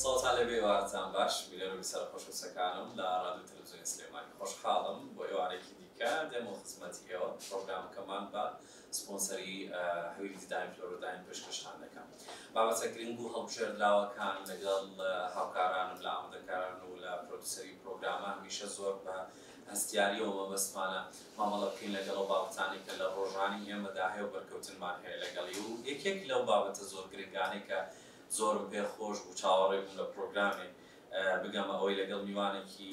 سڵاوتان لێبێ ئێوارەتان باش بینەر و بیسەرە خۆشەویستەکانم لە ڕادیۆ تەلەفزیۆنی سلێمانی خۆشحاڵم بۆ ئێوارەیەکی دیکە دێمەوە خزمەتی ئێوە پڕۆگرامەکەمان بە سپۆنسەری هەویری ددانی فلۆرۆداین پێشکەشتان دەکەم بابەتە گرنگ و هەڵبژێردراوەکان لەگەڵ هاوکارانم لە ئامادەکاران و لە پرۆدوسەری پرۆگرامە هەمیشە زۆر بە هەستیاریەوە مەبەستمانە مامەڵە بکەین لەگەڵ ئەو بابەتانەی کە لە ڕۆژانی ئێمەدا هەیە و بەرکەوتنمان هەیە لەگەڵی و یەکێک لەو بابەتە زۆر گرنگانەی کە زۆرم پێ خۆش بوو چاوەڕێ بووم لە پرۆگرامێک بگەمە ئەوەی لەگەڵ میوانێکی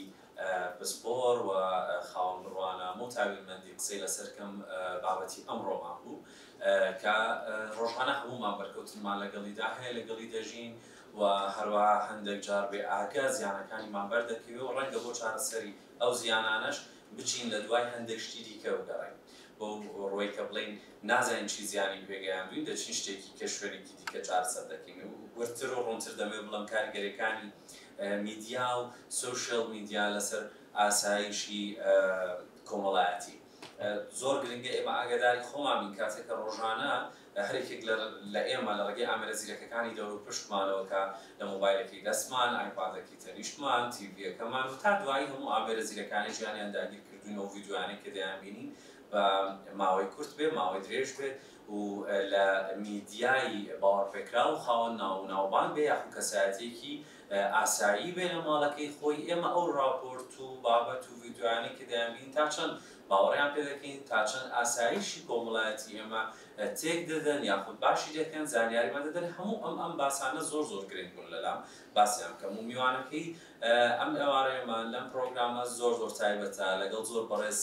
پسپۆڕ و خاوەن بڕوانامە و تایبەتمەندی قسەی لەسەر کەم بابەتی ئەمڕۆمان بوو کە ڕۆژانە هەموومان بەرکەوتنمان لەگەڵیدا هەیە لەگەڵی دەژین و هەروەها هەندێک جار بێ ئاگا زیانەکانیمان بەردەکەوێ و ڕەنگە بۆ چارەسەری ئەو زیانانەش بچین لە دوای هەندێک شتی دیکە بگەڕێین بەو ڕووەی کە بڵێین نازانین چی زیانی پێگەیاندووین دەچین شتێکی کە شوێنێکی دیکە چارەسەر دەکەین و وردتر و ڕوونتر دەمەوێت بڵێم کاریگەریەکانی میدیا و سۆشیال میدیا لەسەر ئاسایشی کۆمەڵایەتی. زۆر گرنگە ئێمە ئاگاداری خۆمان بین کاتێک کە ڕۆژانە هەر یەکێک لە ئێمە لە ڕێگەی ئامێرە زیرەکەکانی دەوروپشتمانەوە کە لە مۆبایلەکەی دەستمان، ئایپادەکەی تەنیشتمان، تیڤییەکەمان و تا دوایی هەموو ئامێرە زیرەکانەی ژیانیان داگیر کردووین ئەو ڤیدیۆیانەی کە دەیانبینین بە ماوەی کورت بێت ماوەی درێژ بێت و لە میدیای باوەڕپێکراو و خاوەن ناو و ناوبانگ بێ یاخود کەسایەتییەکی ئاسایی بێ لە ماڵەکەی خۆی، ئێمە ئەو ڕاپۆرت و بابەت و ڤیدیۆیانەی کە دەیانبینین تا چەند باوەڕیان پێ دەکەین، تا چەند ئاسایشی کۆمەڵایەتی ئێمە تێک دەدەن یاخود باشی دەکەن، زانیاریمان دەدەن، هەموو ئەم ئەم باسانە زۆر زۆر گرنگ بوون لەلام باسیان بکەم و میوانەکەی ئەم ئێوارەیەمان لەم پڕۆگرامە زۆر زۆر تایبەتە لەگەڵ زۆر بەڕێز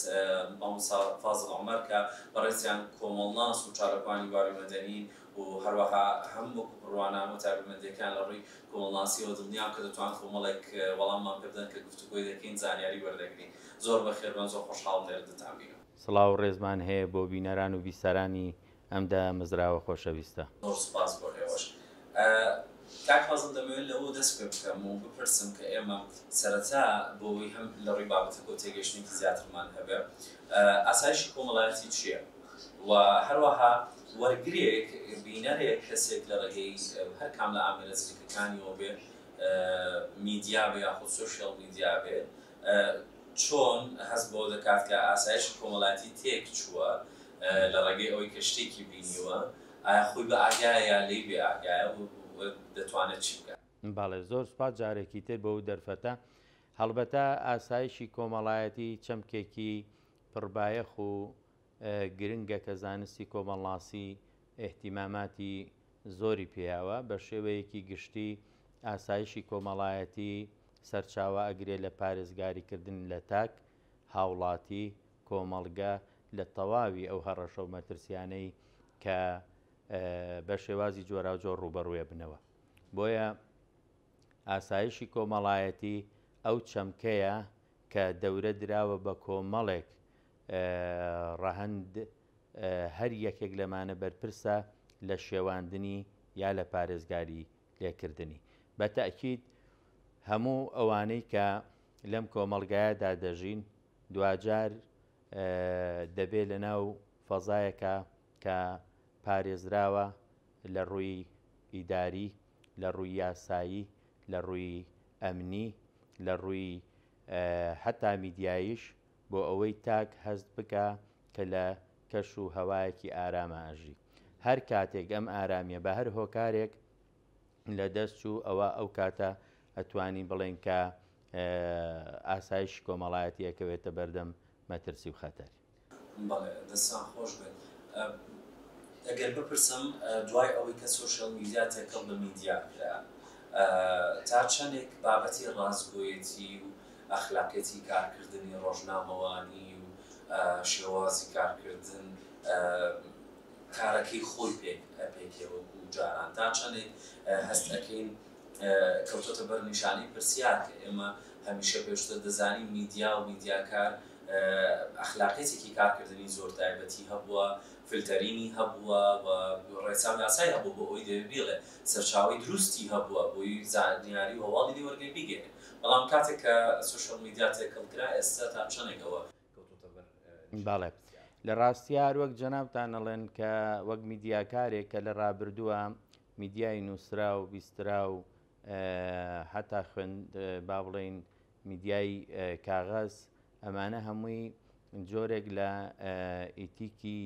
مامۆستا فازڵ عومەر کە بەڕێزیان کۆمەڵناس و چالاکوانی بواری مەدەنین و هەروەها هەم وەکو بڕوانامە و تایبەتمەندیەکان لە ڕووی کۆمەڵناسیەوە دڵنیام کە دەتوان کۆمەڵێک وەڵاممان پێ بدەن کە گفتوگۆی دەکەین زانیاری وەردەگرین. زۆر بەخێربێن زۆر خۆشحاڵم لێرە دەتانبینم. سڵاو و ڕێزمان هەیە بۆ بینەران و بیسەرانی ئەم دامەزراوە خۆشەویستە. زۆر سوپاس بۆ ئێوەش. کاک فازڵ دەمەوێت لەوە دەست پێ بکەم و بپرسم کە ئێمە سەرەتا بۆ ئەوەی هەم لە ڕووی بابەتەکەوە تێگەیشتنێکی زیاترمان هەبێ ئاسایشی کۆمەڵایەتی چییە؟ و هەروەها وەرگرێک، بینەرێک، کەسێک لە ڕێگەی هەر کام لە ئامێرە زیرەکەکانیەوە بێ، میدیا بێ یاخود سۆشیال میدیا بێ، چۆن هەست بەوە دەکات کە ئاسایشی کۆمەڵایەتی تێک چووە لە ڕێگەی ئەوەی کە شتێکی بینیوە، ئایا خۆی بە ئاگایە یا لێی بێ ئاگایە و دەتوانێت چی بکات؟ بەڵێ زۆر سوپاس جارێکی تر بۆ دەرفەتە. هەڵبەتە ئاسایشی کۆمەڵایەتی چەمکێکی پڕبایەخ و گرنگە کە زانستی کۆمەڵناسی ئیهتیماماتی زۆری پێیاوە، بە شێوەیەکی گشتی ئاسایشی کۆمەڵایەتی سەرچاوە ئەگرێ لە پارێزگاریکردن لە تاک، هاوڵاتی، کۆمەڵگە لە تەواوی ئەو هەڕەشە و مەترسیانەی کە بە شێوازی جۆراوجۆر ڕووبەڕووی ئەبنەوە. بۆیە ئاسایشی کۆمەڵایەتی ئەو چەمکەیە کە دەورە دراوە بە کۆمەڵێک ڕەهەند هەر یەکێک لەمانە بەرپرسە لە شێواندنی یا لە پارێزگاری لێکردنی. بە تەئکید هەموو ئەوانەی کە لەم کۆمەڵگایەدا دەژین دواجار دەبێ لەناو فەزایەکە کە پارێزراوە لە ڕووی ئیداری، لە ڕووی یاسایی، لە ڕووی ئەمنی، لە ڕووی هەتا میدیاییش بۆ ئەوەی تاک هەست بکا کە لە کەش و هەوایەکی ئاراما ئەژی. هەر کاتێک ئەم ئارامیە بە هەر هۆکارێک لە دەست چوو ئەوا ئەو کاتە ئەتوانین بڵێین کە ئاسایشی کۆمەڵایەتی ئەکەوێتە بەردەم مەترسی و خەتەر. بەڵێ دەستان خۆش بێت. ئەگەر بپرسم دوای ئەوەی کە سۆشیال میدیا تێکەڵ بە میدیا کرا تا چەندێک بابەتی ڕاستگۆیەتی و ئەخلاقیەتی کارکردنی ڕۆژنامەوانی و شێوازی کارکردن کارەکەی خۆی پێک ئەپێکێ وەکو جاران تا چەندێک هەست ئەکەین کەوتۆتە بەر نیشانەی پرسیار کە ئێمە هەمیشە پێشتر دەزانین میدیا و میدیاکار ئەخلاقیەتێکی کارکردنی زۆر تایبەتی هەبووە، فلتەرینی هەبووە و ڕێسا و یاسای هەبووە بۆ ئەوەی دەوێ بیڵێ، سەرچاوەی دروستی هەبووە بۆی زانیاری و هەواڵی لێ وەرگرێ بیگەیەنێ. بەڵام کاتێک کە سۆشیال میدیا تێکەڵ کرا ئێستا تا چەندێک ئەوە کەوتۆتە بەر نیشانەی بەڵێ پرسیار؟ لە ڕاستیا هەر وەک جەنابتان ئەڵێن کە وەک میدیاکارێک کە لە ڕابردووە میدیای نووسراو، بیستراو، هەتا خوێند با بڵێین میدیای کاغەز ئەمانە هەمووی جۆرێک لە ئیتیکی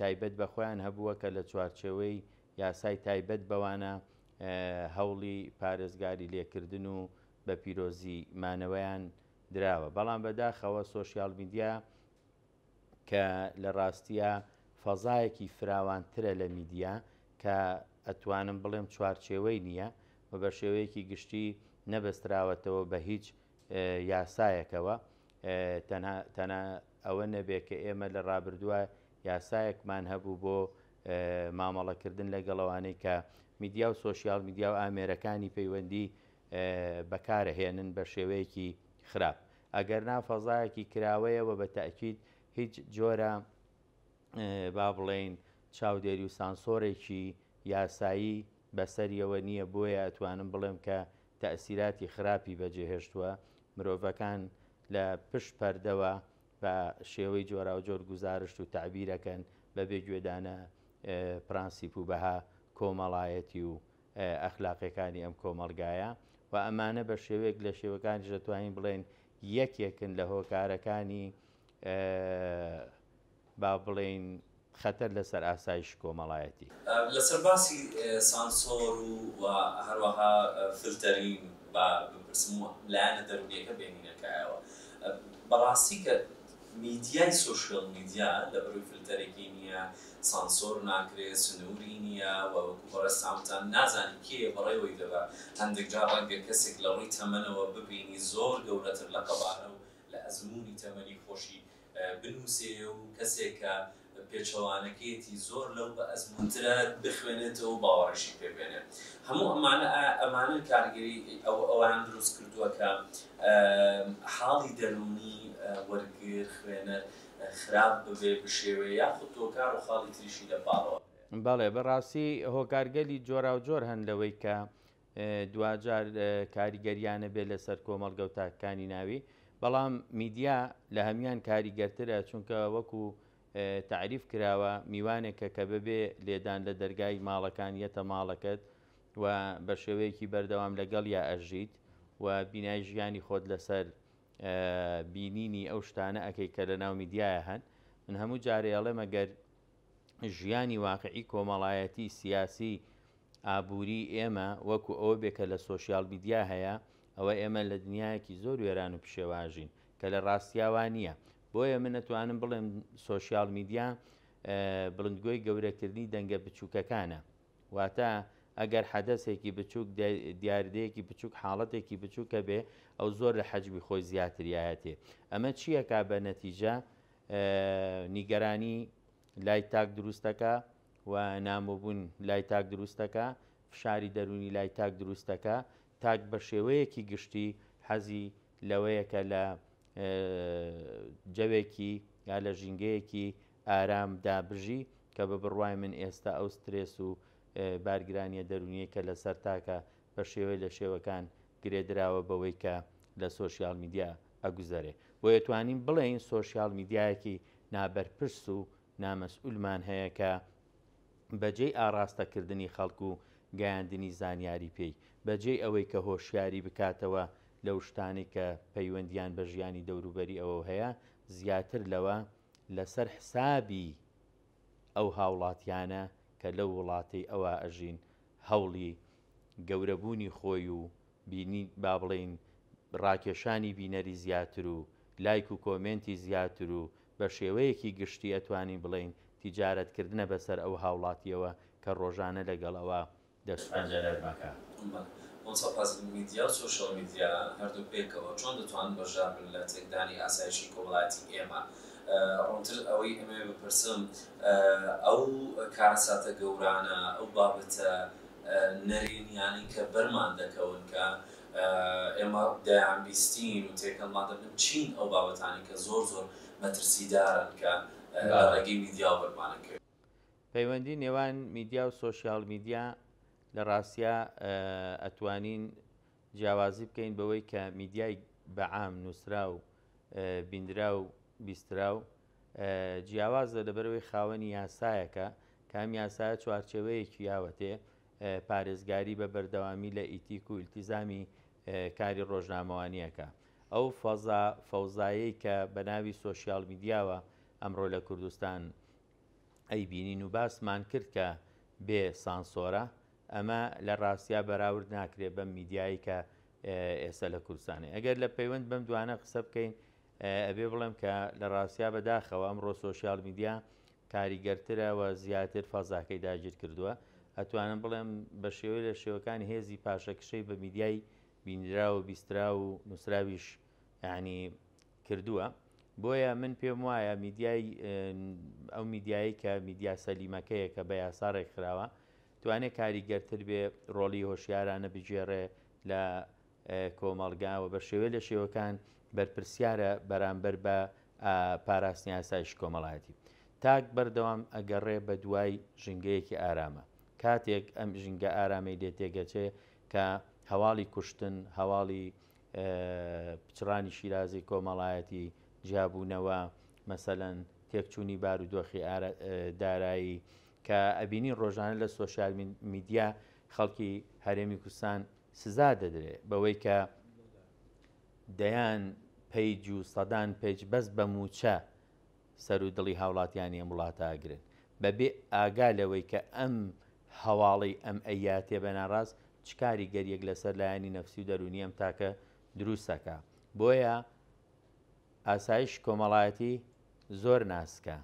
تایبەت بە خۆیان هەبووە کە لە چوارچێوەی یاسای تایبەت بەوانە هەوڵی پارێزگاری لێکردن و بە پیرۆزی مانەوەیان دراوە بەڵام بەداخەوە سۆشیال میدیا کە لە ڕاستیا فەزایەکی فراوانترە لە میدیا کە ئەتوانم بڵێم چوارچێوەی نییە و بە شێوەیەکی گشتی نەبەستراوەتەوە بە هیچ یاسایەکەوە تەنها تەنها ئەوە نەبێ کە ئێمە لە ڕابردووە یاسایەکمان هەبوو بۆ مامەڵەکردن لەگەڵەوانەی کە میدیا و سۆشیال میدیا و ئامێرەکانی پەیوەندی بەکارەهێنن بە شێوەیەکی خراپ ئەگەرنا فەزایەکی کراوەیە و بە تەئکید هیچ جۆرە با بڵێین چاودێری و سانسۆرێکی یاسایی بەسەریەوە نییە بۆیە ئەتوانم بڵێم کە تەئسیراتی خراپی بەجێهێشتووە مرۆڤەکان لە پشت پەردەوە بە شێوەی جۆراوجۆر گوزارشت و تەعبیرەکەن بەبێ گوێدانە پرانسیپ و بەها کۆمەڵایەتی و ئەخلاقیەکانی ئەم کۆمەڵگایە و ئەمانە بە شێوەیەک لە شێوەکانیش دەتوانین بڵێن یەکێکن لە هۆکارەکانی با بڵێین خەتەر لەسەر ئاسایش کۆمەڵایەتی. لەسەر باسی سانسۆر و هەروەها فلتەرین با بپرسم و لایەنە دەروونیەکە بێنینە کایەوە. بەڕاستی کە میدیای سۆشیال میدیا لەبەرئەوەی فلتەرێکی نییە، سانسۆر ناکرێ، سنووری نییە و وەکو بەڕێزتان وتان نازانی کێیە بەڕێوەی دەبا. هەندێک جار ڕەنگە کەسێک لە ڕووی تەمەنەوە ببینی زۆر گەورەتر لە قەبارە و لە ئەزموونی تەمەنی خۆشی بنووسێ و کەسێک کە پێچەوانەکەیەتی زۆر لەو بە ئەزموونترە بخوێنێتەوە و باوەڕیشی پێ بێنێ. هەموو ئەمانە ئایا ئەمانەن کاریگەری ئەوەیان دروست کردووە کە حاڵی دەروونی وەرگر، خوێنەر، خراپ ببێ، بشێوێ یاخود هۆکار و خاڵی تریشی لە پاڵەوە هەیە؟ بەڵێ، بەڕاستی هۆکارگەلی جۆراوجۆر هەن لەوەی کە دواجار کاریگەریان هەبێت لەسەر کۆمەڵگە و تاکەکانی ناوی، بەڵام میدیا لە هەموان کاریگەرترە، چونکە وەکو تەعریف کراوە میوانێکە کە بەبێ لێدان لە دەرگای ماڵەکان یەتە ماڵەکەت و بە شێوەیەکی بەردەوام لەگەڵیا ئەژیت و بینای ژیانی خۆت لەسەر بینینی ئەو شتانە ئەکەی کە لەناو میدیایە هەن. من هەموو جارێ ئەڵێم ئەگەر ژیانی واقعی کۆمەڵایەتی، سیاسی، ئابووری ئێمە وەکو ئەوە بێ کە لە سۆشیال میدیا هەیە، ئەوە ئێمە لە دنیایەکی زۆر وێران و پشێوە ئەژین، کە لە ڕاستیا وا نییە. بۆیە من ئەتوانم بڵێم سۆشیال میدیا بڵندگۆی گەورەکردنی دەنگە بچووکەکانە. واتە ئەگەر حەدەسێکی بچووک، دیاردەیەکی بچووک، حاڵەتێکی بچووک هەبێ، ئەو زۆر لە حەجمی خۆی زیاتریایەتێ. ئەمە چی ئەکا بە نەتیجە؟ نیگەرانی لای تاک دروست دەکا و نامۆبوون لای تاک دروست دەکا، فشاری دەروونی لای تاک دروست دەکا. تاک بە شێوەیەکی گشتی حەزی لەوەیە کە لە جەوێکی یا لە ژینگەیەکی ئارامدا بژی، کە بە بڕوای من ئێستا ئەو سترێس و بارگرانییە دەروونیەی کە لەسەر تاکە بە شێوەی لە شێوەکان گرێدراوە بەوەی کە لە سۆشیال میدیا ئەگوزەرێ. بۆیە توانین بڵێین سۆشیال میدیایەکی نابەرپرس و نامەسئولمان هەیە کە بەجێی ئاڕاستەکردنی خەڵک و گەیاندنی زانیاری پێی، بەجێی ئەوەی کە هۆشیاری بکاتەوە لەو شتانەی کە پەیوەندیان بە ژیانی دەوروبەری ئەوەو هەیە، زیاتر لەوە لەسەر حسابی ئەو هاوڵاتیانە کە لەو وڵاتەی ئەوا ئەژین هەوڵی گەورەبوونی خۆی و بینی با بڵێین ڕاکێشانی بینەری زیاتر و لایک و کۆمێنتی زیاتر و بە شێوەیەکی گشتی ئەتوانین بڵێین تیجارەت کردنە بەسەر ئەو هاوڵاتیەوە کە ڕۆژانە لەگەڵ ئەوا دەست پەنجە نەرمەکە. بەڵێ مامۆستا فازل میدیا و سۆشیال میدیا هەردووک پێکەوە چۆن دەتوانن بەشدار بن لە تێکدانی ئاسایشی کۆمەڵایەتی ئێمە؟ ڕوونتر ئەوەی ئەمەوێ بپرسم ئەو کارەساتە گەورانە ئەو بابەتە نەرێنیانەی کە بەرمان دەکەون کە ئێمە دەیانبیستین و تێکەڵمان دەبن چین ئەو بابەتانەی کە زۆر زۆر مەترسیدارن کە لە ڕێگەی میدیاوە بەرمان ئەکەوێت؟ پەیوەندی نێوان میدیا و سۆشیال میدیا لە ڕاستیا ئەتوانین جیاوازی بکەین بەوەی کە میدیای بەعام نووسراو بیندراو بیستراو جیاوازە لەبەرەوەی خاوەنی یاسایەکە کە ئەم یاسایە چوارچێوەیەکی یاوەتێ. پارێزگاری بە بەردەوامی لە ئیتیک و ئیلتیزامی کاری ڕۆژنامەوانییەکە. ئەو فەزا فەوزایەی کە بە ناوی سۆشیال میدیاوە ئەمڕۆ لە کوردستان ئەیبینین و باسمان کرد کە بێ سانسۆرە، ئەمە لە ڕاستیا بەراورد ناکرێ بەم میدیایەی کە ئێستا لە کوردستانێ. ئەگەر لە پەیوەند بەم دوانە قسە بکەین ئەبێ بڵێم کە لە ڕاستیا بەداخەوە ئەمڕۆ سۆشیال میدیا کاریگەرترە و زیاتر فەزاکەی داگیر کردووە. ئەتوانم بڵێم بە شێوەی لە شێوەکان هێزی پاشەکشەی بە میدیای بینراو و بیستراو و نووسراویش یانی کردووە. بۆیە من پێم وایە میدیای ئەو میدیایی کە میدیا سەلیمەکەیە کە بە یاسا ڕێکخراوە توانێ کاریگەرتر بێ ڕۆڵی هۆشیارانە بگێڕێ لە کۆمەڵگا و بە شێوەی لە شێوەکان بەرپرسیارە بەرامبەر بە پاراستنی ئاسایشی کۆمەڵایەتی. تاک بەردەوام ئەگەڕێ بە دوای ژینگەیەکی ئارامە. کاتێک ئەم ژینگە ئارامەی لێ تێگەچێ کە هەواڵی کوشتن، هەواڵی پچڕانی شیرازەی کۆمەڵایەتی، جیابوونەوە، مەسەلەن تێکچوونی بارودۆخی دارایی کە ئەبینین ڕۆژانە لە سۆشیال میدیا خەڵکی هەرێمی کوردستان سزا دەدرێ بەوەی کە دەیان پەیج و سەدان پەیج بەس بە مووچە سەر و دڵی هاوڵاتیانی ئەم وڵاتە ئەگرن بە بێ ئاگا لەوەی کە ئەم هەواڵەی ئەم ئەیاتێ بە ناڕاست چ کاریگەریەک لەسەر لایەنی نەفسی و دەروونی ئەم تاکە دروست ئەکا بۆیە ئاسایش کۆمەڵایەتی زۆر ناسکە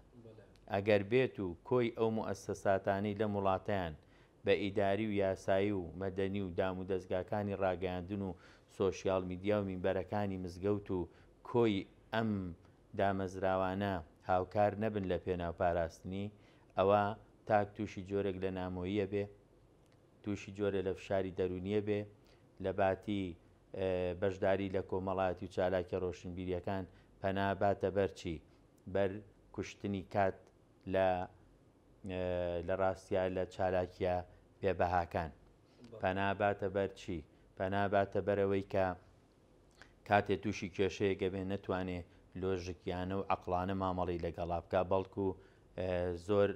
ئەگەر بێت و کۆی ئەو موئەسەساتانەی لەم وڵاتەیان بە ئیداری و یاسایی و مەدەنی و دامودەزگاکانی ڕاگەیاندن و سۆشیال میدیا و مینبەرەکانی مزگەوت و کۆی ئەم دامەزراوانە هاوکار نەبن لە پێناو پاراستنی، ئەوا تاک تووشی جۆرێک لە نامۆیی ئەبێ، تووشی جۆرێ لە فشاری دەروونی ئەبێ، لە باتی بەشداری لە کۆمەڵایەتی و چالاکیە ڕۆشنبیریەکان پەنا باتە بەر چی؟ بەر کوشتنی کات لە لە ڕاستیا لە چالاکیە بێ بەهاکان. پەنا باتە بەر چی؟ پەنا باتە بەرەوەی کە کاتێ تووشی کێشەیەک ئەبێ نەتوانێ لۆژیکیانە و عەقڵانە مامەڵەی لەگەڵا بکا بەڵکو زۆر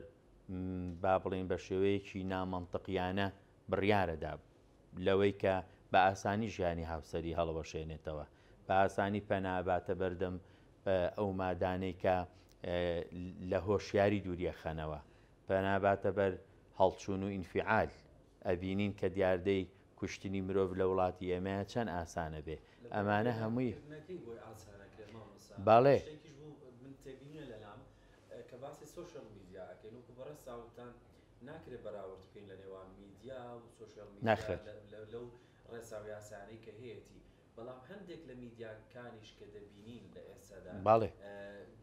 با بڵێین بە شێوەیەکی نامەنتقیانە بڕیارەدا لەوەی کە بە ئاسانی ژیانی هاوسەری هەڵەوەشێنێتەوە بە ئاسانی پەنا باتە بەردەم ئەو مادانەی کە لە هۆشیاری دووریەخەنەوە پەنا باتە بەر هەڵچوون و ئینفعال ئەبینین کە دیاردەی کوشتنی مرۆڤ لە وڵاتی ئێمەیا چەند ئاسانە بێ ئەمانە هەمووی کردنەکەی بۆی ئاسانە کرێ مامۆستا بەڵێ. شتێکیش بوو من تێبینیە لەلام کە باسی سۆشیال میدیا ئەکەین وەکو بەڕێزتان وتتان ناکرێ بەراورد بکەین لە نێوان میدیا و سۆشیال میدیا نەخێر. لەو ڕێسا و یاسایانەی کە هەیەتی بەڵام هەندێک لە میدیاکانیش کە دەبینین لە ئێستادا بەڵێ.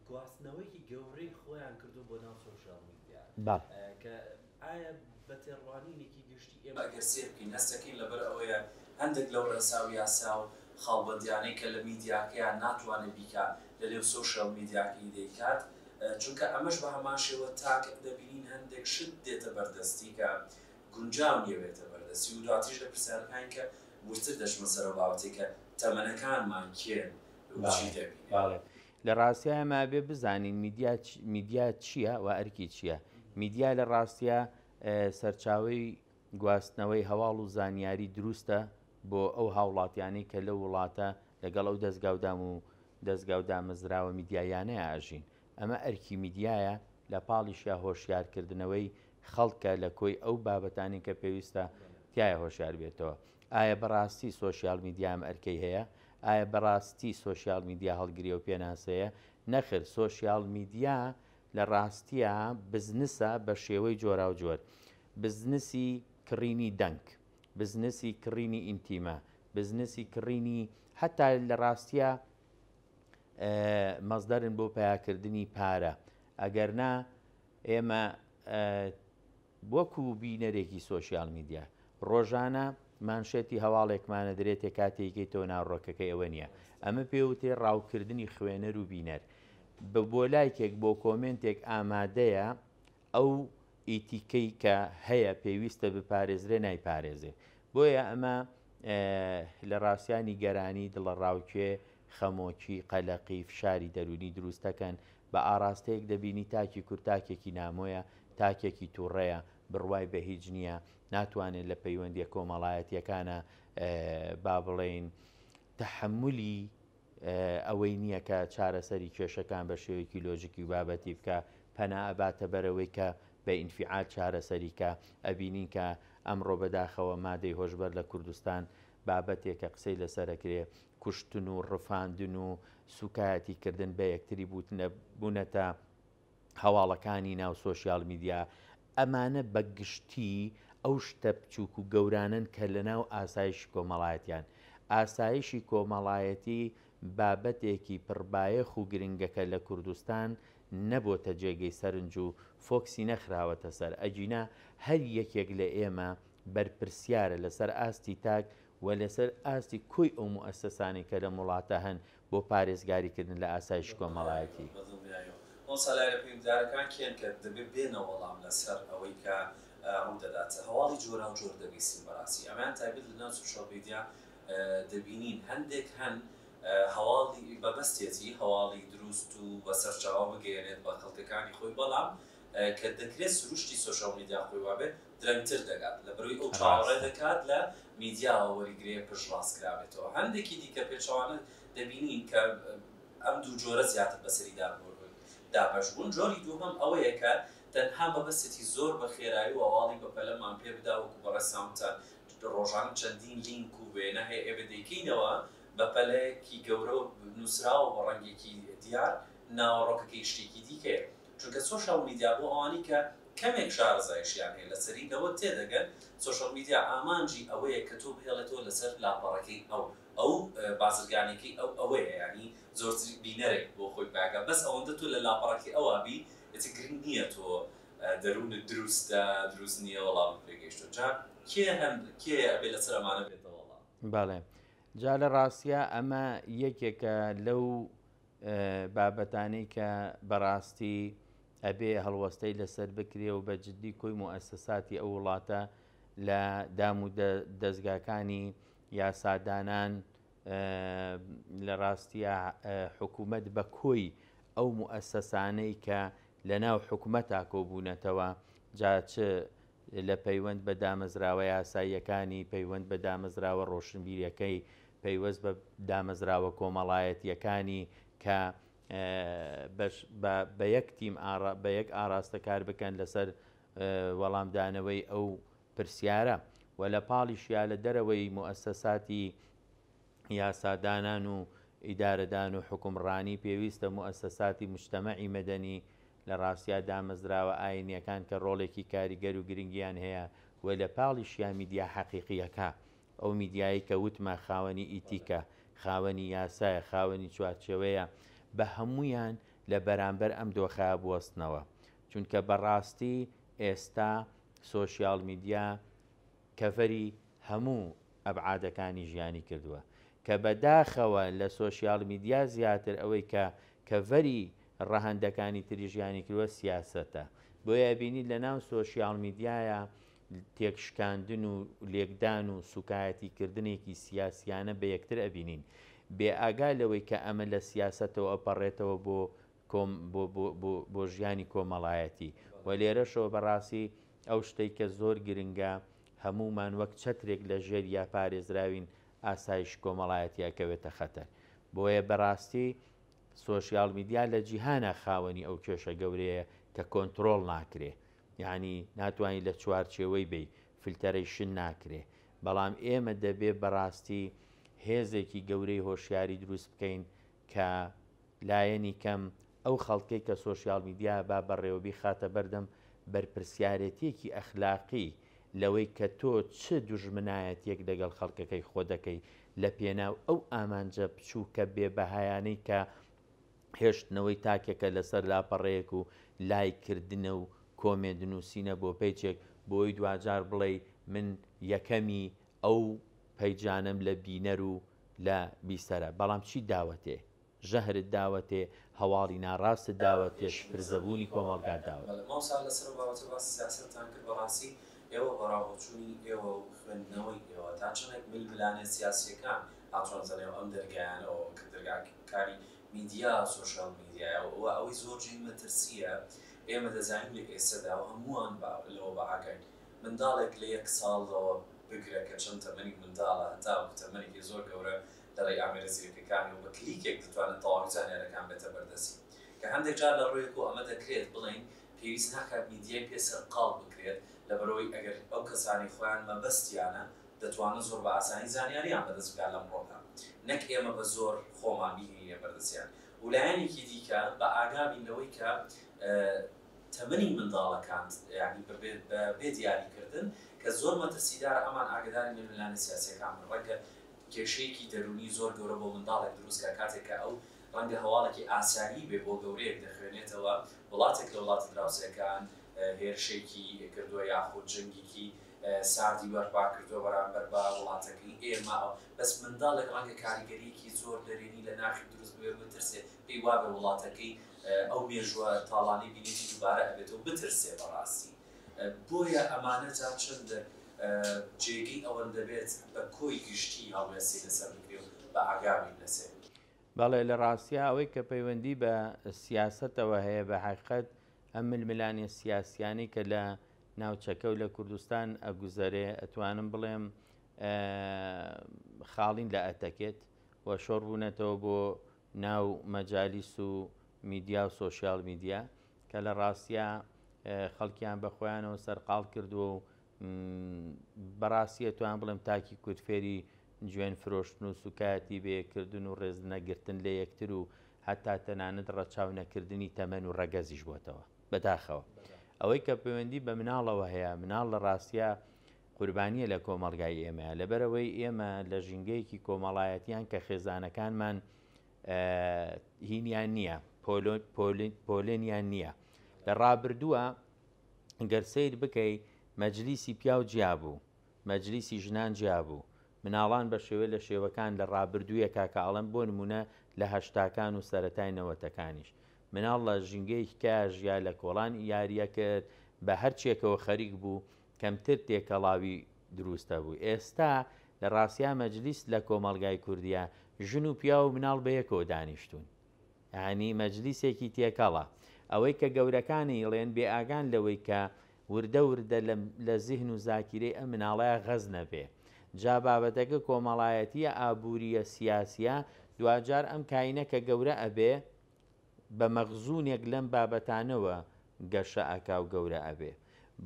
گواستنەوەیەکی گەورەی خۆیان کردووە بۆ ناو سۆشیال میدیا بەڵێ. کە ئایا بە تێڕوانینێکی گشتی ئێمە. ئەگەر سەیر بکەین هەست دەکەین لەبەر ئەوەیە هەندێک لەو ڕێسا و یاسا و خاڵبەندیانەی کە لە میدیاکەیان ناتوانێت بیکا لە نێو سۆشیال میدیاکەی دەیکات چونکە ئەمەش بە هەمان شێوە تاک دەبینین هەندێک شت دێتە بەردەستی کە گونجاو نیە بێتە بەردەستی و دواتریش لە پرسیارەکانی کە وردتر دەچمە سەر ئەو بابەتەی کە تەمەنەکانمان کێن و چی دەبینن. بەڵێ لە ڕاستیا ئێمە ئەبێ بزانین میدیا میدیا چییە و ئەرکی چییە؟ میدیا لە ڕاستیا سەرچاوەی گواستنەوەی هەواڵ و زانیاری دروستە بۆ ئەو هاوڵاتیانەی کە لەو وڵاتە لەگەڵ ئەو دەزگا و دام و دەزگا و دامەزراوە میدیاییانەیا ئەژین. ئەمە ئەرکی میدیایە، لە پاڵیشیا هۆشیارکردنەوەی خەڵکە لە کۆی ئەو بابەتانەی کە پێویستە تیایا هۆشیار بێتەوە. ئایا بەڕاستی سۆشیال میدیا ئەم ئەرکەی هەیە؟ ئایا بەڕاستی سۆشیال میدیا هەڵگری ئەو پێناسەیە؟ نەخێر، سۆشیال میدیا لە ڕاستیا بزنسە بە شێوەی جۆراوجۆر. بزنسی کڕینی دەنگ، بزنسی کڕینی ئینتیما، بزنسی کڕینی هەتا لە ڕاستیا مەسدەرن بۆ پەیاکردنی پارە. ئەگەرنا ئێمە وەکو بینەرێکی سۆشیال میدیا ڕۆژانە مانشێتی هەواڵێکمانە درێتێ کاتێکیتەوە ناوڕۆکەکەی ئەوە نییە ئەمە پێوتێ ڕاوکردنی خوێنەر و بینەر بۆ لایکێک بۆ کۆمێنتێک ئامادەیە ئەو ئیتیکەی کە هەیە پێویستە بپارێزرێ نایپارێزێ بۆیە ئەمە لە ڕاستیا نیگەرانی دڵەڕاوکێ خەمۆکی قەلەقی فشاری دەروونی دروست دەکەن بە ئاڕاستەیەک دەبینی تاکی کورد تاکێکی نامۆیە، تاکێکی توڕەیە، بڕوای بە هیچ نییە، ناتوانێت لە پەیوەندیە کۆمەڵایەتیەکانە با بڵێین تەحەمولی ئەوەی نییە کە چارەسەری کێشەکان بە شێوەیەکی لۆجیکی و بابەتی بکا، پەنا ئەباتە بەر ئەوەی کە بە ئینفیعال چارەسەری کا، ئەبینین کە ئەمڕۆ بەداخەوە مادەی هۆشبەر لە کوردستان بابەتێکە قسەی لەسەر ئەکرێ، کوشتن و ڕفاندن و سوکایەتی کردن بە یەکتری بوونەتە هەواڵەکانی ناو سۆشیال میدیا، ئەمانە بە گشتی ئەو شتە بچووک و گەورانەن کە لەناو ئاسایشی کۆمەڵایەتیان. ئاسایشی کۆمەڵایەتی بابەتێکی پڕبایەخ و گرنگە کە لە کوردستان نەبۆتە جێگەی سەرنج و فۆکسی نەخراوەتە سەر، ئەگینا هەر یەکێک لە ئێمە بەرپرسیارە لەسەر ئاستی تاک و لەسەر ئاستی کۆی ئەو موئەسەسانەی کە لەم وڵاتە هەن بۆ پارێزگاری کردن لە ئاسایشی کۆمەڵایەتی. بە دڵنیایەوە. مامۆستا لایەنە پەیوەندیدارەکان کێن کە دەبێ بێنە وەڵام لەسەر ئەوەی کە ڕوو دەدات؟ هەواڵی جۆراو جۆر دەبیستین بەڕاستی ئەمەیان تایبەت لە ناو سۆشیال میدیا دەبینین هەندێک هەن هەواڵی مەبەستێتی هەواڵی دروست و بە سەرچاوە بگەیەنێت بە خەڵکەکانی خۆی بەڵام کە دەکرێت سروشتی سۆشیال میدیا خۆی وابێت درەنگتر دەگات لەبەرئەوەی ئەو چاوەڕێ ڕاستە. دەکات لە میدیاوە وەریگرێ پشتڕاست کرابێتەوە هەندێکی دیکە پێچەوانە دەبینین کە ئەم دوو جۆرە زیاتر بەسەریدا دابەش بوون جۆری دووهەم ئەوەیە کە تەنها مەبەستێتی زۆر بە خێرایی و هەواڵی بەپەلەمان پێ بدا وەکو بەڕێزتان وتان ڕۆژانە چەندین لینک و وێنە هەیە ئێمە دەیکەینەوە بە پەلەیەکی گەورە و نووسراوە بە ڕەنگێکی دیار ناوەڕۆکەکەی شتێکی دیکەیە چونکە سۆشیال میدیا بۆ ئەوانەی کە کەمێک شارەزایشیان هەیە لەسەری لەوە تێدەگەن سۆشیال میدیا ئامانجی ئەوەیە کە تۆ بهێڵێتەوە لەسەر لاپەڕەکەی ئەو ئەو بازرگانیەکەی ئەو ئەوەیە یانی زۆرترین بینەرێک بۆ خۆی پاکە بەس ئەوەندە تۆ لە لاپەڕەکەی ئەوا بی ئیتر گرنگ نییە تۆ دەروونت دروستە دروست نییە وەڵامت پێگەیشتوە جا کێ هەن کێ ئەبێ لەسەر ئەمانە بێتە وەڵام؟ بەڵێ جا لە ڕاستیا ئەمە یەکێکە لەو بابەتانەی کە بەڕاستی ئەبێ هەڵوەستەی لەسەر بکرێ و بە جددی کۆی موئەسەساتی ئەو وڵاتە لە دام و دەزگاکانی یاسادانان لە ڕاستیا حکوومەت بە کۆی ئەو موئەسەسانەی کە لە ناو حکومەتا کۆبوونەتەوە جا چ لە پەیوەند بە دامەزراوە یاساییەکانی پەیوەند بە دامەزراوە ڕۆشنبیریەکەی پەیوەست بە دامەزراوە کۆمەڵایەتییەکانی کە بەش بە یەک تیم بە یەک ئاراستە کار بکەن لەسەر وەڵامدانەوەی ئەو پرسیارە و لە پاڵیشیا لە دەرەوەی موئەسەساتی یاسادانان و ئیدارەدان و حوکمڕانی پێویستە موئەسەساتی موجتەمەعی مەدەنی لە ڕاستیا دامەزراوە ئاینییەکان کە ڕۆڵێکی کاریگەر و گرنگیان هەیە و لە پاڵیشیا میدیا حەقیقییەکە ئەو میدیایەی کە وتمان خاوەنی ئیتیکە، خاوەنی یاسایە، خاوەنی چوارچێوەیە، بە هەموویان لە بەرامبەر ئەم دۆخە بوەستنەوە. چونکە بە ڕاستی ئێستا سۆشیاڵ میدیا کەڤەری هەموو ئەبعادەکانی ژیانی کردووە. کە بە داخەوە لە سۆشیاڵ میدیا زیاتر ئەوەی کە کەڤەری ڕەهەندەکانی تری ژیانی کردووە سیاسەتە. بۆیە ئەبینیت لە ناو سۆشیاڵ میدیایا تێکشکاندن و لێکدان و سوکایەتی کردنێکی سیاسیانە بە یەکتر ئەبینین بێ ئاگا لەوەی کە ئەمە لە سیاسەتەوە ئەپەڕێتەوە بۆ کۆم بۆ بۆ بۆ بۆ ژیانی کۆمەڵایەتی و لێرەشەوە بەڕاستی ئەو شتەی کە زۆر گرنگە هەموومان وەک چەترێک لە ژێر یا پارێزراوین ئاسایش کۆمەڵایەتی ئەکەوێتە خەتەر بۆیە بەڕاستی سۆشیال میدیا لە جیهانا خاوەنی ئەو کێشە گەورەیە کە کۆنترۆڵ ناکرێ یانی ناتوانی لە چوارچێوەی بێی فلتەرەیشن ناکرێ بەڵام ئێمە دەبێ بەڕاستی هێزێکی گەورەی هۆشیاری دروست بکەین کە لایەنی کەم ئەو خەڵکەی کە سۆشیال میدیا با بەڕێوە بیخاتە بەردەم بەرپرسیارێتیەکی ئەخلاقی لەوەی کە تۆ چ دوژمنایەتیەک لەگەڵ خەڵکەکەی خۆ دەکەی لە پێناو ئەو ئامانجە بچووکە بێ بەهایانەی کە هێشتنەوەی تاکێکە لەسەر لاپەڕەیەک و لایک کردنە و کۆمێنت نووسینە بۆ پەیجێک بۆی دواجار بڵێی من یەکەمی ئەو پەیجانەم لە بینەر و لە بیسەرە بەڵام چیت داوەتێ؟ ژەهرت داوەتێ، هەواڵی ناڕاستت داوەتێ، شپرزەبوونی کۆمەڵگات داوەتێ. بەڵێ مامۆستا لەسەر ئەو بابەتە باسی سیاسەتتان کرد بەڕاستی ئێوە بەڕاوبۆچوونی ئێوە و خوێندنەوەی ئێوە تا چەندێک ململانێ سیاسییەکان هاتوونەتە نێو ئەم دەرگایانەوە کە دەرگاکانی میدیا سۆشیال میدیایە و ئەوەی زۆر جێی مەترسییە ئێمە دەزانین لە ئێستەدا و هەمووان لەوە بە ئاگاین. منداڵێک لە یەک ساڵەوە بگرە کە چەند تەمەنی منداڵە هەتاوەکو تەمەنێکی زۆر گەورە لە ڕێی ئامێرە زیرەکەکانیەوە بە کلیکێک دەتوانێت تەواوی زانیارەکان بێتە بەردەستی کە هەندێک جار لە ڕوویەکەوە ئەمە دەکرێت بڵێین پێویست ناکات میدیای پێ سەرقاڵ بکرێت لەبەرئەوەی ئەگەر ئەو کەسانەی خۆیان مەبەستیانە دەتوانن زۆر بە ئاسانی زانیاریان بەدەست بگات لەمڕۆدا نەک ئێمە بە زۆر خۆمان بیهێنینە بەردەستیان و لایەنێکی دیکە بە ئاگا بین لەوەی کە تەمەنی منداڵەکان یانی بە بێ دیاری کردن کە زۆر مەترسیدارە ئەمان ئاگەداری ململانێ سیاسیەکان بن ڕەنگە کێشەیەکی دەروونی زۆر گەورە بۆ منداڵێک دروست کا کاتێک کە ئەو ڕەنگە هەواڵێکی ئاسایی بێ بۆ گەورەیەک دەخوێنێتەوە وڵاتێک لە وڵاتە دراوسێکان هێرشێکی کردووە یاخود جەنگێکی ساردی بەرپا کردووە بەرامبەر بە وڵاتەکەی ئێمە بەس منداڵێک ڕەنگە کاریگەریەکی زۆر نەرێنی لە ناخی دروست ببێ بترسێ پێی وابێ وڵاتەکەی ئەو مێژووە تاڵانەی بینێتی دووبارە ئەبێتەوە بترسێ بەڕاستی بۆیە ئەمانە جا چەندە جێگەی ئەوەن دەبێت بە کۆی گشتی هەڵوێستی لەسەر بکرێ و بە ئاگا بین لەسەری. بەڵێ لە ڕاستیا ئەوەی کە پەیوەندی بە سیاسەتەوە هەیە بە حەقیقەت ئەم ململانێ سیاسیانەی کە لە ناوچەکە و لە کوردستان ئەگوزەرێ ئەتوانم بڵێم خاڵین لە ئەتەکێت و شۆڕ بوونەتەوە بۆ ناو مەجالیس و میدیا و سۆشیال میدیا کە لە ڕاستیا خەڵکیان بە خۆیانەوە سەرقاڵ کردووە و بەڕاستی ئەتوان بڵێم تاکی کورد فێری جوێن فرۆشتن و سوکایەتی بەیەککردن و ڕێز نەگرتن لە یەکتر و هەتا تەنانەت ڕەچاو نەکردنی تەمەن و ڕەگەزیش بۆتەوە بەداخەوە ئەوەی کە پەیوەندی بە مناڵەوە هەیە مناڵ لە ڕاستیا قوربانیە لە کۆمەڵگای ئێمەیە لەبەرەوەی ئێمە لە ژینگەیەکی کۆمەڵایەتیان کە خێزانەکانمان هینیان نییە پۆلێنیان نییە لە ڕابردووە گەر سەیر بکەی مەجلیسی پیاو جیا بوو مەجلیسی ژنان جیا بوو مناڵان بە شێوە لە شێوەکان لە ڕابردوویەکا کە ئەڵێم بۆ نمونە لە هەشتاکان و سەرەتای نەوەتەکانیش مناڵ لە ژینگەیەکی کایا ژیا لە کۆڵان یاریە کرد بە هەرچێکەوە خەریک بوو کەمتر تێکەڵاوی دروست ئەبوو ئێستا لە ڕاستیا مەجلیس لە کۆمەڵگای کوردیا ژن و پیاو و مناڵ بەیەکەوە دانیشتوون یانی مەجلیسێکی تێکەڵە. ئەوەی کە گەورەکان ئەیڵێن بێئاگان لەوەی کە وردە وردە لە لە زیهن و زاکیرەی ئەم مناڵەیا غەز نەبێ. جا بابەتەکە کۆمەڵایەتییە ئابوورییە سیاسییە دواجار ئەم کاینە کە گەورە ئەبێ بە مەخزوونێک لەم بابەتانەوە گەشە ئەکا و گەورە ئەبێ.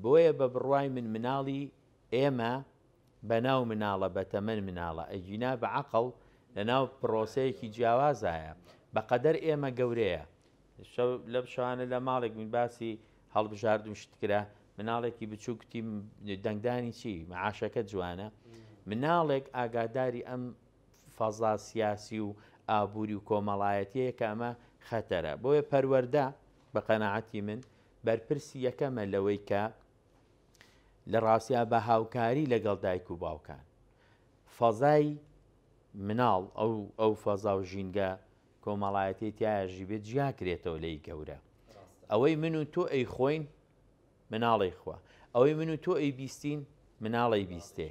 بۆیە بە بڕوای من مناڵی ئێمە بەناو مناڵە بەتەمەن مناڵە ئەگینا بە عەقڵ لەناو پڕۆسەیەکی جیاوازایە بەقەدەر ئێمە گەورەیە شەو لەم شەوانە لە ماڵێک بووین باسی هەڵبژاردن شت کرا مناڵێکی بچووک کوتی دەنگدانی چی معاشەکە جوانە مناڵێک ئاگاداری ئەم فەزا سیاسی و ئابووری و کۆمەڵایەتیەیە کە ئەمە خەتەرە بۆیە پەروەردە بە قەناعەتی من بەرپرسی یەکەمە لەوەی کە لە ڕاستیا بە هاوکاری لەگەڵ دایک و باوکان فەزای مناڵ ئەو ئەو فەزا و ژینگە کۆمەڵایەتی تایە ژیبێت جیا کرێتەوە لەی گەورە ئەوەی من و تۆ ئەی خۆین مناڵی خوا ئەوەی من و تۆ ئەی بیستین مناڵی بیستێ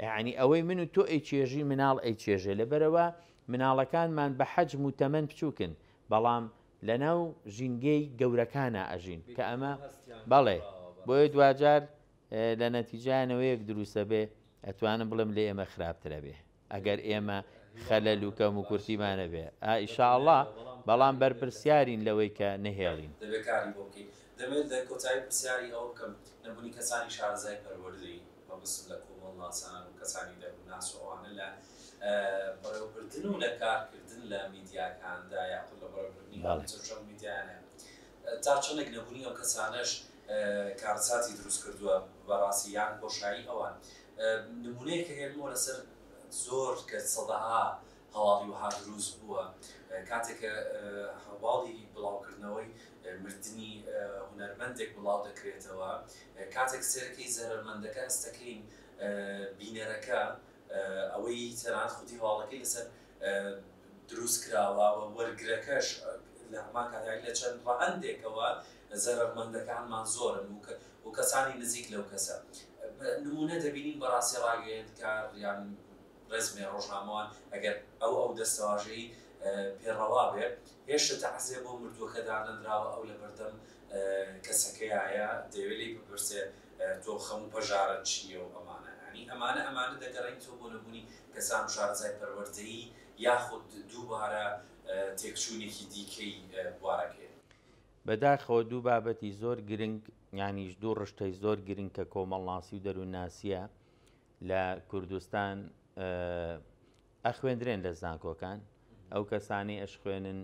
یعنی ئەوەی من و تۆ ئەی چێژی مناڵ ئەی چێژێ لەبەرەوە مناڵەکانمان بە حەجم و تەمەن بچووکن بەڵام لەناو ژینگەی گەورەکانا ئەژین کە ئەمە بەڵێ بۆیە دواجار لە نەتیجەیا نەوەیەک دروستەبێ ئەتوانم بڵێم لە ئێمە خراپترەبێ ئەگەر ئێمە خەلەل و کەم و کورتیمان هەبێ ئا ئیشاڵڵا بەڵام بەرپرسیارین لەوەی کە نەهێڵین. دەبێ کاری بۆ بکەین. دەمەوێت لە کۆتایی پرسیاری ئەوە بکەم نەبوونی کەسانی شارەزای پەروەردەیی مەبەستم لە کۆمەڵناسان و کەسانی دەروونناس و ئەوانە لە بەڕێوەبردن و لە کارکردن لە میدیاکاندا یاخود لە بەڕێوەبردنی ئەم سۆشیال میدیایانە تا چەندێک نەبوونی ئەم کەسانەش کارەساتی دروست کردووە بەڕاستی یان بۆشایی ئەوان نمونەیەک هێنمەوە لەسەر زۆر کە سەدەها هەواڵی وەها دروست بووە کاتێک کە هەواڵی بڵاوکردنەوەی مردنی هونەرمەندێک بڵاو دەکرێتەوە کاتێک سێرەکەی زەرەرمەندەکە هەستەکەین بینەرەکە ئەوەی تەنانەت خودی هەواڵەکەی لەسەر دروست کراوە و وەرگرەکەش لە هەمان کاتدا لە چەند ڕەهەندێکەوە زەرەرمەندەکانمان زۆرن و کەسانی نزیک لەو کەسە نمونە دەبینین بەڕاستی ڕاگەیەندکار یان ڕێزمێ ڕۆژنامەوان ئەگەر ئەو ئەو دەستەواژەی پێ ڕەوا بێ هێشتا تەعزیە بۆ مردووەکە دانەنراوە ئەو لەبەردەم کەسەکەیایە دەیەوێ لێی بپرسێ. تۆ خەم و پەژارەت چییە و ئەمانە یانی ئەمانە ئەمانە دەگەڕێنیتەوە بۆ نەبوونی کەسان و شارەزای پەروەردەیی یاخود دووبارە تێکچوونێکی دیکەی بوارەکەیە؟ بەداخەوە دوو بابەتی زۆر گرنگ یانیش دوو ڕشتەی زۆر گرنگ کە کۆمەڵناسی و دەروونناسییە لە کوردستان ئەخوێندرێن لە زانکۆکان ئەو کەسانەی ئەشخوێنن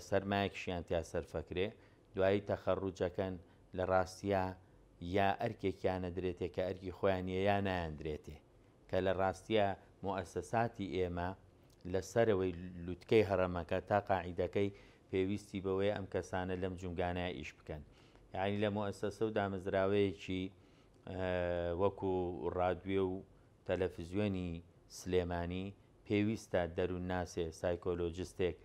سەرمایەکیشیان تیا سەرفەکرێ دوایی تەخەڕوجەکەن لە ڕاستیا یا ئەرکێکیان ئەدرێتێ کە ئەرکی خۆیان نیە یا نایاندرێتێ کە لە ڕاستیا موئەسەساتی ئێمە لە سەرەوەی لوتکەی هەڕەمەکە تا قاعیدەکەی پێویستی بەوەیە ئەم کەسانە لەم جومگانەیا ئیش بکەن یعنی لە موئەسەسە و دامەزراوەیەکی وەکو ڕادوێ و تەلەفزیۆنی سلێمانی پێویستە دەروونناسێ، سایکۆلۆجستێک،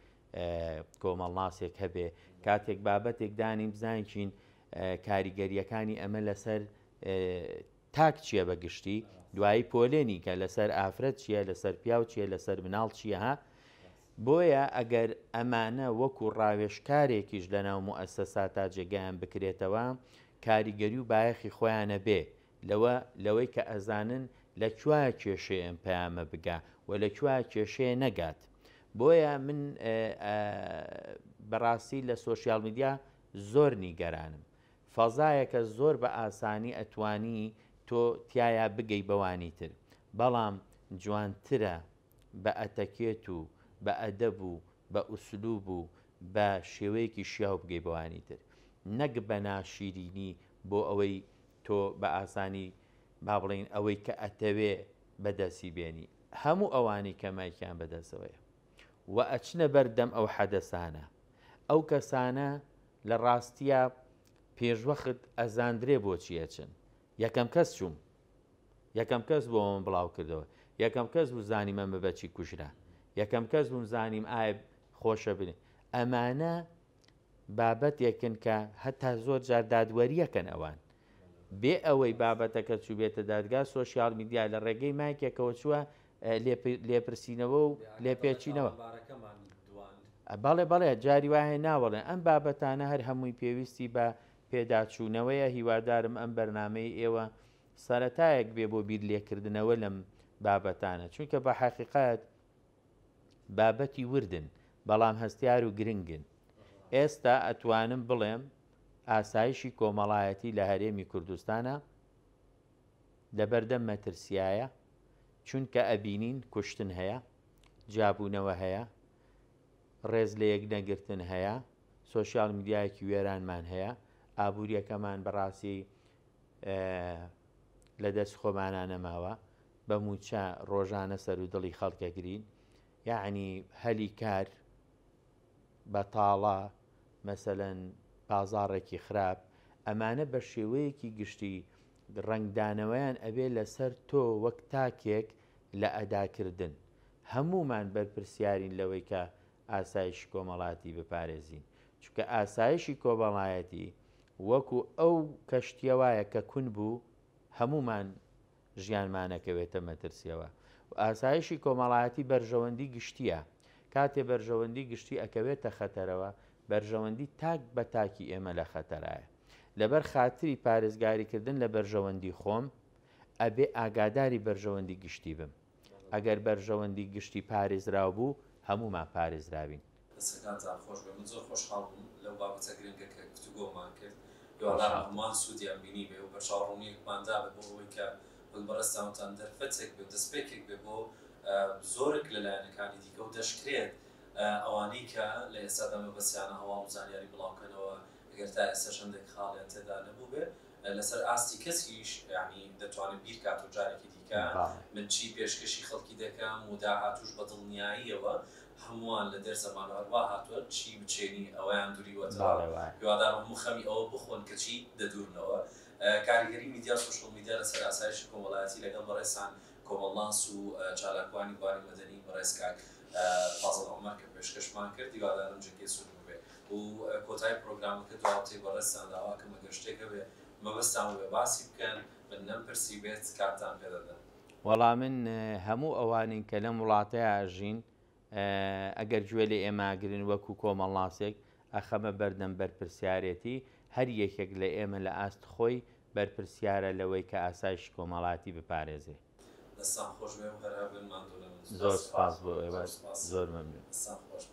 کۆمەڵناسێک هەبێ، کاتێک بابەتێک دانین بزانین کاریگەرییەکانی ئەمە لەسەر تاک چییە بە گشتی، دوایی پۆلێنی کە لەسەر ئافرەت چییە، لەسەر پیاو چییە، لەسەر مناڵ چییە ها. بۆیە ئەگەر ئەمانە وەکو ڕاوێژکارێکیش لەناو موئەسەساتا جێگایان بکرێتەوە، کاریگەری و بایەخی خۆیانە بێ، لەوە لەوەی کە ئەزانن لە کوایە کێشەیە ئەم پەیامە بگا و لە کوایە کێشەیە نەگات. بۆیە من بەڕاستی لە سۆشیال میدیا زۆر نیگەرانم. فەزایەکە زۆر بە ئاسانی ئەتوانی تۆ تیایا بگەی بەوانی تر. بەڵام جوانترە بە ئەتەکێت و بە ئەدەب و بە ئوسلوب و بە شێوەیەکی شیاو بگەی بەوانی تر. نەک بە ناشیرینی بۆ ئەوەی تۆ بە ئاسانی با بڵێین ئەوەی کە ئەتەوێ بەدەستی بێنی هەموو ئەوانەی کە مایکیان بەدەستەوەیە و ئەچنە بەر دەم ئەو حەدەسانە ئەو کەسانە لە ڕاستیا پێشوەخت ئەزاندرێ بۆچی ئەچن یەکەم کەس چووم یەکەم کەس بۆ من بڵاو کردەوە یەکەم کەس بوو زانیم ئەمە بەچی کوژرا یەکەم کەس بووم زانیم ئایا خۆشە بنێ ئەمانە بابەتێکن کە هەتا زۆر جار دادوەریەکەن ئەوان بێ ئەوەی بابەتەکە چووبێتە دادگا سۆشیال میدیا لە ڕێگەی مایکێکەوە چووە لێپرسینەوە و لێپێچینەوە بەڵێ بەڵێ جاری وایە ناوەڵێن ئەم بابەتانە هەر هەمووی پێویستی بە پێداچوونەوەیە هیوادارم ئەم بەرنمەی ئێوە سەتایەک بێ بۆ بیر لێکردنەوە لەم بابەتانە چونکە بە حەقیقەت بابەتی وردن بەڵام هەستیار و گرنگن. ئێستا ئەتوانم بڵێم ئاسایشی کۆمەڵایەتی لە هەرێمی کوردستانا لەبەردەم مەترسیایە چونکە ئەبینین کوشتن هەیە، جیابوونەوە هەیە، ڕێز لە یەک نەگرتن هەیە، سۆشیال میدیایەکی وێرانمان هەیە، ئابووریەکەمان بەڕاستی لە دەست خۆمانا نەماوە، بە مووچە ڕۆژانە سەرو دڵی خەڵک ئەگرین یەعنی هەلی کار بەتاڵە مەسەلەن بازاڕێکی خراپ ئەمانە بە شێوەیەکی گشتی ڕەنگدانەوەیان ئەبێ لەسەر تۆ وەک تاکێک لە ئەداکردن هەموومان بەرپرسیارین لەوەی کە ئاسایشی کۆمەڵاتی بپارێزین چونکە ئاسایشی کۆمەڵایەتی وەکو ئەو کەشتیە وایە کە کون بوو هەموومان ژیانمان ئەکەوێتە مەترسیەوە و ئاسایشی کۆمەڵایەتی بەرژەوەندی گشتیە کاتێ بەرژەوەندی گشتی ئەکەوێتە خەتەرەوە بەرژەوەندی تاک بە تاکی ئێمە لە خەتەرایە لەبەر خاتری پارێزگاری کردن لە بەرژەوەندی خۆم ئەبێ ئاگاداری بەرژەوەندی گشتی بم ئەگەر بەرژەوەندی گشتی پارێزراو بوو هەموومان پارێزراوین. دەستەکانتان خۆش بێت من زۆر خۆشحاڵ بووم لەو بابەتە گرنگە کە گفتوگۆمان کرد هیوادارم هەمووان سوودیان بینیبێ و بەرچاوڕوونیەکمان دابێ بۆ ئەوەی کە وەک بەڕێزتان وتان دەرفەتێک بێ و دەستپێکێک بێ بۆ زۆرێک لە لایەنەکانی دیکە و دەشکرێت ئەوانەی کە لە ئێستادا مەبەستیانە هەواڵ و زانیاری بڵاوکەنەوە گەر تا ئێستاش هەندێک خاڵیان تێدا نەبووبێ لەسەر ئاستی کەسیش یانی دەتوانێت بیرکاتەوە جارێکی دیکە من چی پێشکەشی خەڵکی دەکەم و داهاتووش بە دڵنیاییەوە هەمووان لە دێر زەمان و هەروا هاتووە چی بچێنی ئەوەیان دوریوەتەوە هیوادارم هەموو خەمی ئەوە بخۆن کە چی دەدورنەوە کاریگەری میدیا سۆشیال میدیا لەسەر ئاسایشی کۆمەڵایەتی لەگەڵ بەڕێزتان کۆمەڵناس و چالاکوانی بواری مەدەنی بەڕێز کاک فازڵ عومەر کە پێشکەشمان کرد هیوادارم جێگەی سوود بووبێ و کۆتای پرۆگرامەکە دواوتەی بەڕێزتان داواکەم ئەگەر شتێک هەبێ مەبەستان بووبێ باسی بکەن من نەمپرسی بێت کاتتان پێ دەدەم. وەڵا من هەموو ئەوانەی کە لەم وڵاتەیا ئەژین ئەگەر گوێ لە ئێمە ئەگرن وەکو کۆمەڵناسێک ئەخەمە بەردەم بەرپرسیارێتی هەر یەکێک لە ئێمە لە ئاست خۆی بەرپرسیارە لەوەی کە ئاسایشی کۆمەڵایەتی بپارێزێ. دەستان خۆش بێ و هەر هەبن ماندوو نەبن. زۆر سوپاس بۆ ئێوە زۆر مەمنون. دەستان خۆش بێ.